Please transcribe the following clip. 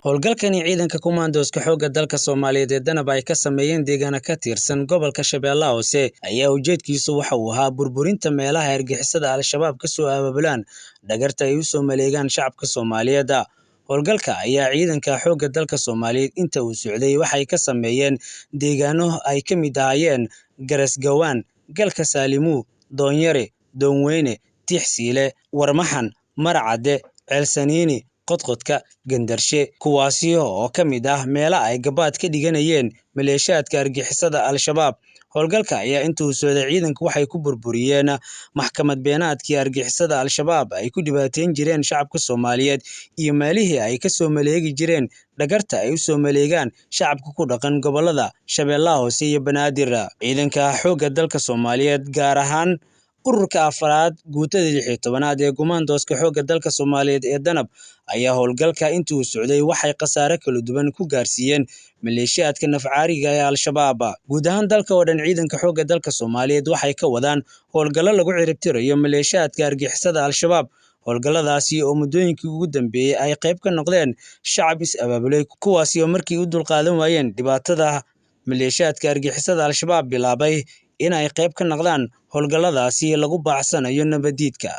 Howlgalkani ciidanka kumaandooska xoogga dalka Soomaaliyeed ee Danab ay ka sameeyeen deegaano ka tirsan gobolka Shabeellaha Hoose ayaa ujeedkiisu waxa uu ahaa burburinta meelaha argagixisada Al-Shabaab ka soo abaabulaan dhagarta ay u soo maleegaan shacabka Soomaaliyeed. Howlgalka ayaa ciidanka xoogga dalka Soomaaliyeed inta uu socday waxay ka sameeyeen deegaano ay ka mid ahaayeen Garasgawaan, Galka Saalimuu, Doonyare, Doonweyne, Tixsiile, Warmaxan, Marcadde, Ceelsaniini, Qodqodka, Gandarshe, kuwaasi oo ka mid ah meelaha ay gabaad ka dhiganayeen maleeshiyaadka argagixisada Al-Shabaab. Howlgalka ayaa inta uu socday ciidanku waxay ku burburiyeen maxkamad beenaadkii argagixisada Al-Shabaab ay ku dhibaateyn jireen shacabka Soomaaliyeed iyo meelihii ay ka soo maleegi jireen dhagarta ay u soo maleegaan shacabka ku dhaqan gobolada Shabeellaha Hoose iyo Banaadir. Ciidanka xoogga dalka Soomaaliyeed, gaar ahaan ururka afraad guutada 16aad ee kumaandooska xoogga dalka Soomaaliyeed ee Danab, ayaa howlgalka intii uu socday waxay khasaare kala duwan ku gaarsiiyeen maleeshiyaadka nafcaariga ee Al-Shabaab. Guud ahaan dalka oo dhan ciidanka xoogga dalka Soomaaliyeed waxay ka wadaan howlgallo lagu ciribtirayo maleeshiyaadka argagixisada Al-Shabaab. Howlgalladaasi oo muddooyinkii ugu dambeeyay ay qayb ka noqdeen shacab is abaabulay, kuwaasi oo markii u dulqaadan waayeen dhibaatada maleeshiyaadka argagixisada Al-Shabaab bilaabay in ay qayb ka noqdaan howlgalladaasi lagu baacsanayo nabadiidka.